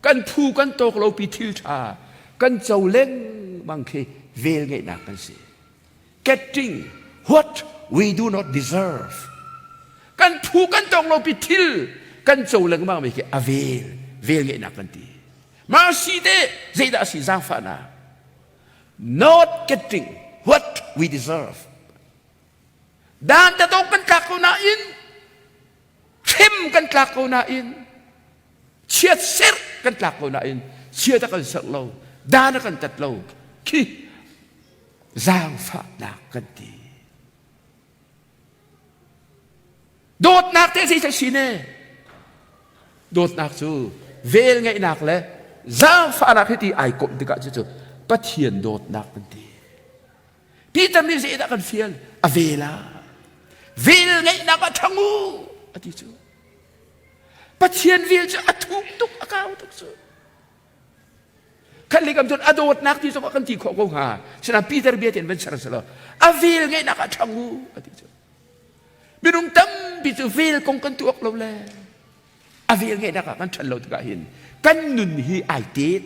Kan phu kan tawk lo pi thil ṭha kan co lengmang khi vel ngeihnak kan si. Getting what we do not deserve. Kan phu kan tawk lo pi thil kan co lengmang mi khi a vel, vel ngeihnak kan ti. Mercy te zeidah a si zaangfahnak? Not getting what we deserve. Dan tato kan tlak ko nain hrem kan tlak ko nain chiat serh kan tlak ko nain chiat a kan serh lo dan a kan tat lo khi zaangfahnak kan ti. Dawtnak te zei si ne? Dawtnak cu vel ngeihnak le zaangfahnak hi ti ai komh tikah cucu Pathian dawtnak kan ti. Peter nih zeidah kan fial? A vel ah. Vel ngeihnak ah ṭhang u a ti cu. Pathian vel cu a thuk tuk a kau tuk cu. Khat lei kam cun a dawtnak ti zong ah kan ti khawh ko hnga. Sinain Peter bia tein van ser selaw a vel ngeihnak ah ṭhang u a ti cu. Minung tampi cu vel kong kan tuak lo le a vel ngeihnak ah kan ṭhan lo tikah hin kan nun hi ai tet,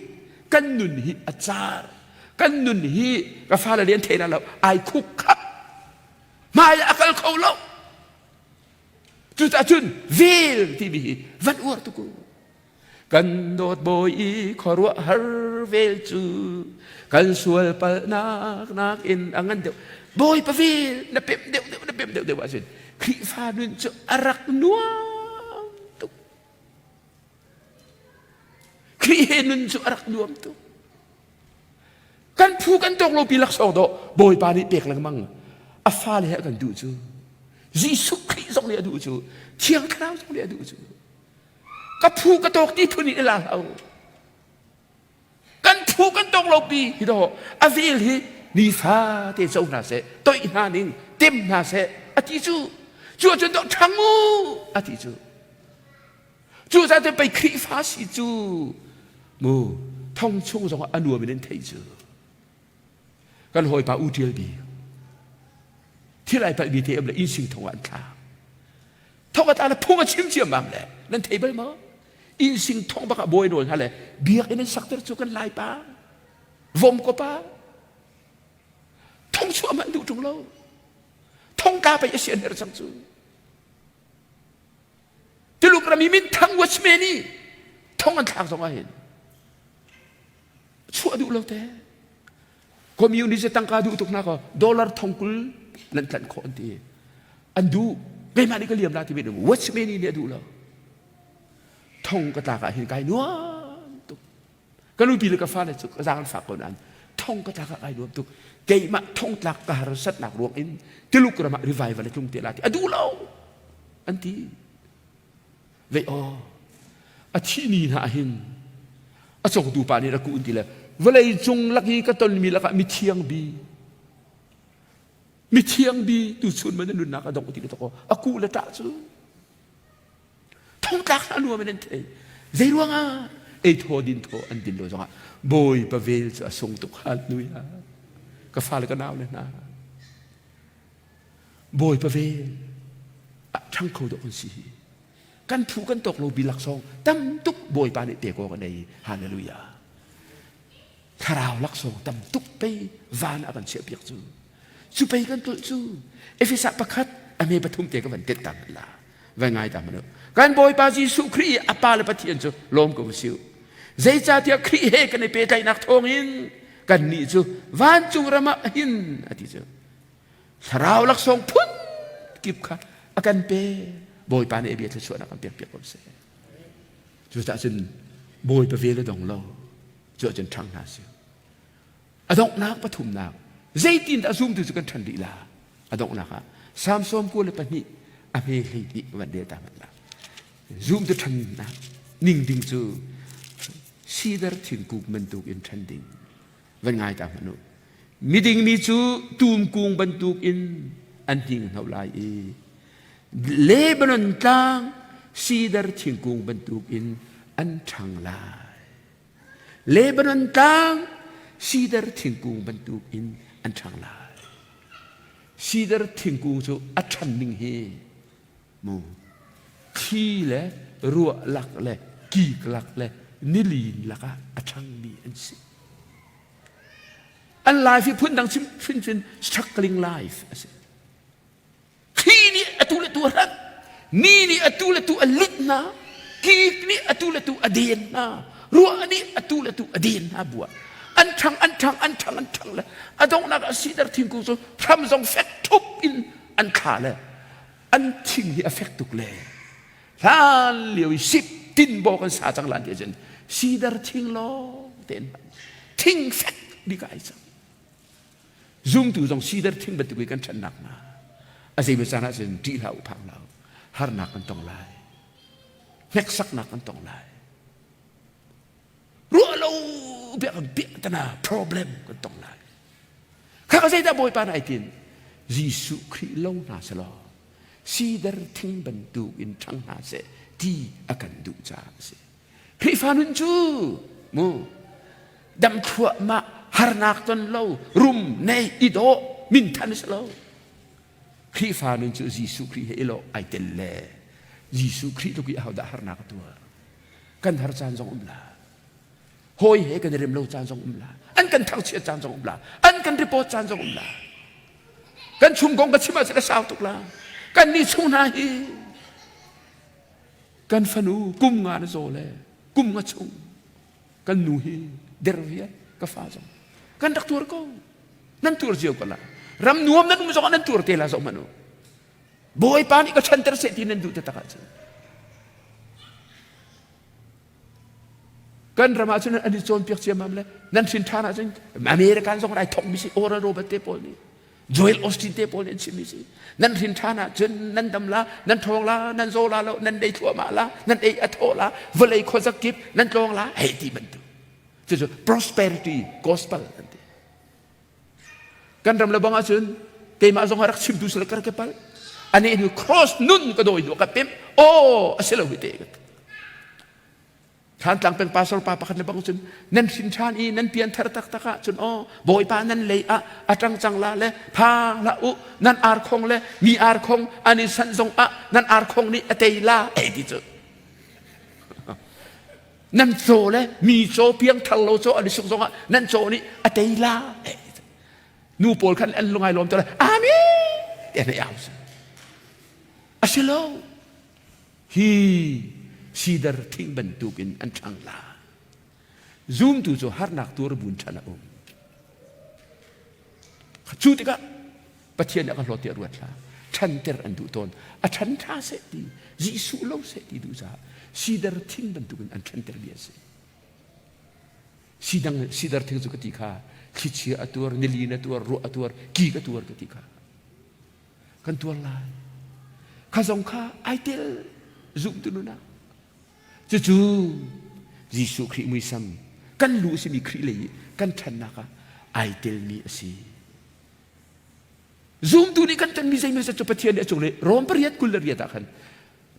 kan nun hi a car, kan nun hi ka fale nih an thei lo ai khuk khap, hmai a kal kho lo. Cucaah cun vel timi hi van uar tuk u. Kan dawt bawi i khuaruahhar vel cu kan sual palhnak nakin a ngan deuh. Bawipa vel na pem deuh deuh na pem deuh deuh ahcun Khrihfa nun cu a rak nuam tuk. Khrih he nun cu a rak nuam tuk. Kan phu kan tawk lo pi laksawng dawh Bawipa nih pek lengmang a fale he a kan duh cu. Jesuh Khrih zong nih a duh cu. Thiang Thlarau zong nih a duh cu. Ka phu ka tawk ti phun in i la hlah u. Kan phu kan tawk lo pi hi daw a vel hi nifa te co hna seh, toih hna ning, tem hna seh a ti cu. Cu ahcun dawh ṭhang u a ti cu. Cu caah cun pei Khrihfa si cu mu thong chung zongah a nuam in an theih cu. Kan hawipa U Ṭial Bik thil ai palhmi te am le inn sing thong ah an thlak. Thong a tla le phung a chim ciammam le nan thei bal maw? Inn sing thong bak ah bawi nawl hna le biakinn an sakter cu kan lai pa vom ko pa thong chuah man duh ṭung lo thong ka pei a si an her cang cu Tuluk ram i minthang watchman i thong an thlak zong ah hin chuah duh lo te Communist tangka duh tuk hna kaw dollar thong kul nan tlanh khawh an ti. An duh. Keimah nih ka liam la timi watchman nih a duh lo. Thong ka tlak ah hin kai nuam tuk. Ka nupi le ka fale cu ka zaang an fak ko nain thong ka tlak ah kai nuam tuk. Keimah thong tlak ka harsatnak ruang in Tuluk ram ah revival a tlung te la ti a duh lo an ti. Vei aw, a thih ni hna hin a cawktu pa nih rak un ti le vawlei cung lak i ka tonmi lakah mithiang bi mithiang bi tuchun man na nunnak a dong ti le toko a ku le ṭah cu thongtlak hna nuam in an thei zei ruangah? Ei thaw din thaw an din lo zongah Bawipa vel cu a sung tuk. Hallelujah. Ka fale ka nau le hna. Bawipa vel a ṭhang kho dawh kan si hi. Kan phu kan tawk lo bi laksawng tam tuk Bawipa nih pe ko kan ei. Hallelujah. Thlarau laksawng tam tuk pei van a kan chiahpiak cu. Cu pei kan tlolh cu. Efesa pakhat a me pathum te ka van tet ta la. Vai ngai ta manu. Kan Bawipa Jesuh Khrih i a Pa le Pathian cu lawm ko siu. Zeicahtiah Khrih he kan i pehtlaihnak thawngin kannih cu vancung ram ah hin a ti cu. Thlarau laksawng phun kip kha a kan pe. Bawipa nih a bia thluachuahnak kan pek piak ko seh. Cucaah cun Bawipa vel a dong lo. Cu ahcun ṭhang hna sih. A donghnak pathumnak zeitindah zumtu cu kan ṭhan rih la? A donghnak ah Salm 92 a hme 12 van rel ta hmanh la. Zumtu ṭhannak ning ding cu sidar thingkung bantuk in ṭhan ding van ngai ta hmanh u. Miding mi cu tumkung bantuk in an hninghno lai i Lebanon tlang sidar thingkung bantuk in an ṭhang lai. Lebanon tlang sidar thingkung bantuk in an ṭhang lai. Sidar thingkung cu a ṭhan ning hi mu thli le ruah lak le kik lak le nilin lakah a ṭhangmi an si. An life hi phundang chim hrinhrin struggling life a si. Thli nih atu le tu a hranh, ni nih atu le tu a lit hna, kik nih atu le tu a den hna, ruah nih atu le tu a den hna buah. An ṭhang, an ṭhang, an ṭhang, an ṭhang le a donghnak ah sidar thingkung cu hram zong fek ṭhup in an thla le an thing hi a fek tuk le hlan lio i sip tin baw kan sa cang lan ti ahcun sidar thing lawng tein thing fek bik ah ai cang. Zumtu zong sidar thing bantuk i kan ṭhannak hnga a zeimaw caan ahcun ṭih hlah u phang hlah u harnak kan tong lai hneksaknak kan tong lai ruah lo biak biahtana problem kan tong lai kha ka zeidah bawipa na ai tin Jesuh Khrih lo hna selaw sidar thing bantuk in ṭhang hna seh ti a kan duh caah a si Khrihfa nun cu mu dam thluahmah harnak ton lo rum nei i dawh minthan si lo Khrihfa nun cu Jesuh Khrih he i lawh ai tel le Jesuh Khrih tluk i ahodah harnak a tuar kan har caan zong um la hawi he kan i rem lo caan zong um la an kan thangchiat caan zong um la an kan report caan zong um la kan chung kong ka chim ahcun a sau tuk la kan nih chung hna hi Kan fanu kum nga na zaw le kum nga chung kan nu hi der vial ka fa zong kan rak tuar ko nan tuar cio ko la ram nuam nan um zong ah nan tuar te la zoh hmanh u Bawipa nih ka chanter seh ti nan duh taktak ahcun kan ram ahcun an i cawnpiak ciammam le nan hrin ṭhan ahcun American zong ai thawkmi si Oral Robert te pawl nih Joel Osteen te pawl nih an chimmi si nan hrin ṭhan ahcun nan dam la nan ṭhawng la nan zaw la lo nan ei thluahmah la nan ei a thaw la vawlei khuazak kip nan tlawng la hei ti bantuk cucu prosperity gospel an ti kan ram le bang ahcun keimah zong rak chimtu sila ka rak pal ane hnu cross nun ka dawi hnu ka pem aw a si lo hi te ka Thlantlang peng pastor pa pakhat le bang cun nan hrin ṭhan i nan pian thar taktak ah cun aw Bawipa nan lei ah a ṭang cang la le phang hlah u nan arkhong le mi arkhong an i sanh zong ah nan arkhong nih a tei la ei ti cu nan caw le mi caw piang thar lo caw an i suk zong ah nan caw nih a tei la ei ti nu pawl khan an lungai lawm te amen ti an au a si lo Hi sidar thing bantukin an ṭhang la. Zumtu cu harnak tuar bun ṭhan a um. Cu tikah Pathian nih a ka hlawt tiah ruat hlah. Ṭhanter an duh tawn. A ṭhan ṭha seh ti, Jesuh lo seh ti duh caah sidar thing bantukin an ṭhanter mi a si. Sidang sidar thing cu ka ti kha thlichia a tuar, nilin a tuar, ruah a tuar, ki ka tuar ka ti kha. Kan tuar lai. Kha zong kha ai tel zumtu nun ah. Cucu Jesuh Khrih muisam kan lu a simi Khrih lei i kan ṭhannak ah ai telmi a si. Zumtu nih kan tonmi zeimawzat cu Pathian nih a cung le Rom pariat 28 ah khan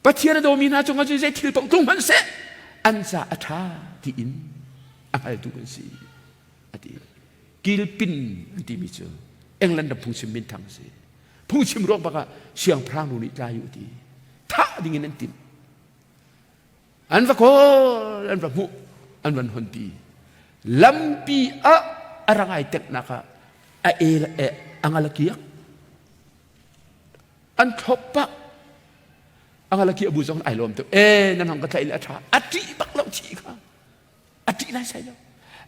Pathian a dawmi hna cungah cun zei thil paoh tlung hmanh seh. An ca a ṭha tiin a hngaltu kan si a ti. Kilpin an timi cu England ram phungchim minthang a si. Phungchim ruang bak ah siangpahrang nu nih tlai u ti. Thah ding in an timh. An va kawl, an va hmuh, an van honpi. Lampi ah a rangai teknak ah a el e a ngal a kiak. An thlop pah. A ngal a kiah bu zong ai lawm tuk. E nan hong ka tlaih le a ṭha. A ṭih bak lo chi kha. A ṭih nai sai lo.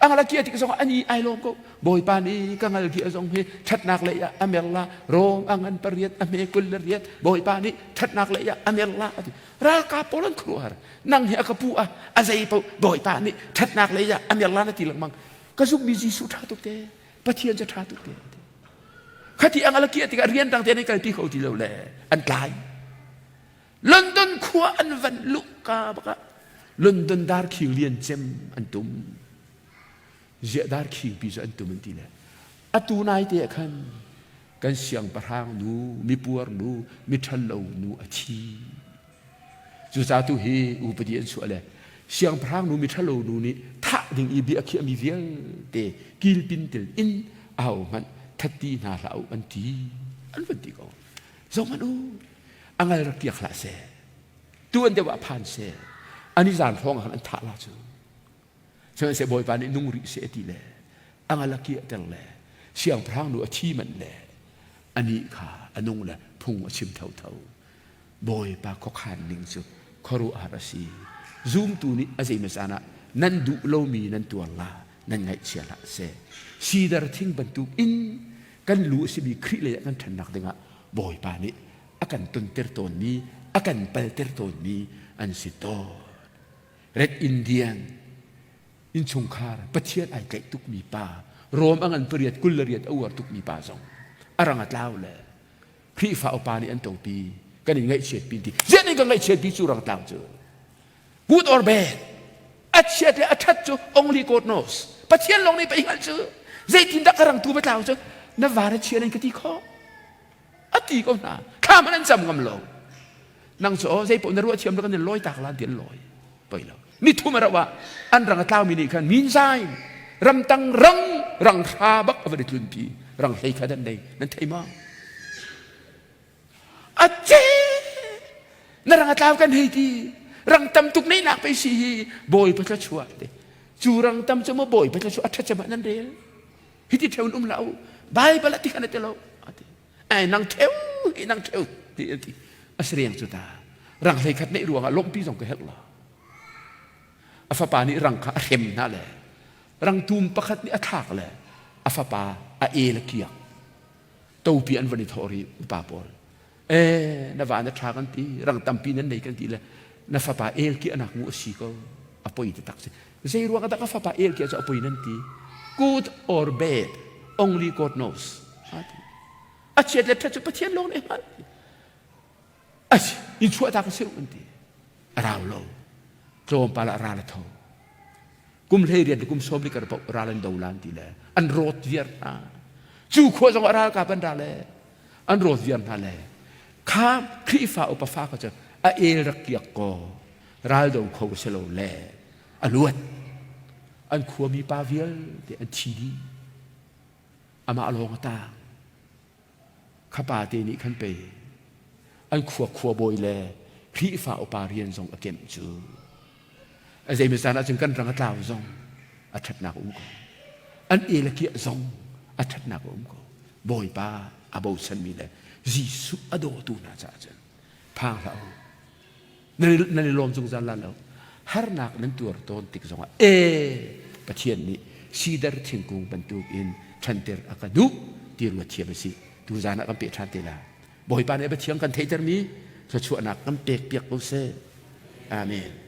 A ngal a kiah tik zong ani ai lawm ko. Bawipa nih ka ngal kiah zong hi ṭhatnak lei ah a mer la. Rom a ngan pariat a hme 28. Bawipa nih ṭhatnak lei ah a mer la a ti. Ralkap pawl an khuaruahhar. Nang hi a ka pu a a zei paoh Bawipa nih ṭhatnak lei ah a mer la na ti lengmang. Ka zumhmi Jesuh ṭha tuk te. Pathian cu ṭha tuk te. Khati ang ala kiah tikah rian dang te an kalpi kho ti lo le an tlai. London khua an van luh ka baka London darkhing lian cem an tum. Ziah darkhing pi cu an tum an ti le. Atu nai te ah khan kan siangpahrang nu, mipuar nu, miṭhalo nu a thi. Cucaah tu hi upadi an chuah le siangpahrang nu miṭhalo nu nih thah ding i bia a khiahmi vialte kilpin tel in ahohmanh that ti hna hlah u an ti. An van ti ko. Zohhmanh u, a ngal rak kiak hlah seh. Tu an deuh ah phan seh. An i zan hrawng ah khan an thah la cu. Sihmanhsehlaw Bawipa nih nung rih seh ti le a ngal a kiahter le siangpahrang nu a thi manh le anih kha a nung le phung a chim thotho. Bawipa khuakhan ning cu khuaruahhar a si. Zumtu nih a zeimaw caan ah nan duh lomi nan tuar la, nan ngaihchia hlah seh. Sidar thing bantuk in kan lu a simi Khrih lei ah kan ṭhannak dingah Bawipa nih a kan tonter tawnmi, a kan palter tawnmi an si tawn. Red Indian innchungkhar Pathian ai tlaih tukmi pa, Rom a ngan pariat 28 a uar tukmi pa zong a rang a tlau le Khrihfa upa nih an topi kan in ngaihchiat pi ti ziah nih kan ngaihchiat pi cu rang tlang cu good or bad a chiat le a that cu only God knows Pathian lawng nih pei hngalh cu zeitin dah ka rang tu va tlau cu na van a chia nan ka ti khawh a ti ko hna thla hmanh an cam ngam lo nang cu aw zei paoh na ruah thiam lo kan in lawi tak lan ti an lawi poi lo ni thum a rauh ah an rang a tlaumi nih khan min zai ramtang rang rang hra bak a van i tlunpi rang hlei kha dan nei nan thei ma a ce na rang a tlau kan hei ti rang tam tuk nei nak pe si hi bawi patla chuah te cu rang tam cu mo bawi patla chuah a ṭha cem ah nan rel hiti ṭheun um hlah u Bible ah ti khan a ti lo ati ai nang ṭheu hi nang ṭheu ti a ti a si riang cu ta rang hlei khat neih ruangah lawmhpi zong ka herh lo a fapa nih rang kha a hrem hna le rangtum pakhat nih a thlak le a fapa a el a kiak topi an van i thawh rih upa pawl e na va na ṭha kan ti rang tampi nan nei kan ti le na fapa el ki anak ngu a si ko a poi te tak si zei ruang dah ka fapa el ki cu a poi nan ti good or bad only God knows a chiat le ṭhat cu Pathian lawng nih hngalh asi in chuah ta ka si an ti a rau lo tlawmpal ah ral a tho kum hlei rian le kum sawm li kar paoh ral an do lan ti le an rawt viar hna cu khua zong ah ralkap an ra le an rawt viar hna le kha Khrihfa upa fa kha cu a el rak kiak ko ral do kho si lo le a luat an khuami pa vialte an thi dih amah lawng a tang kha pa te nih khan pei an khua khua bawi le Khrihfa upa rian zong a kemh cu a zeimaw caan ahcun kan rang a tlau zong a ṭhatnak a um ko an el a kiah zong a ṭhatnak a um ko Bawipa a bochanmi le Jesuh a dawtu hna caah cun phang hlah u nan i lawm zungzal la lo harnak nan tuar tawn tik zongah e Pathian nih sidar thingkung bantukin ṭhanter a ka duh ti ruat thiam a si tu zan ah kan peh ṭhan te la Bawipa nih a Pathian kan theihtermi thluachuahnak kan pek piak ko seh. Amen.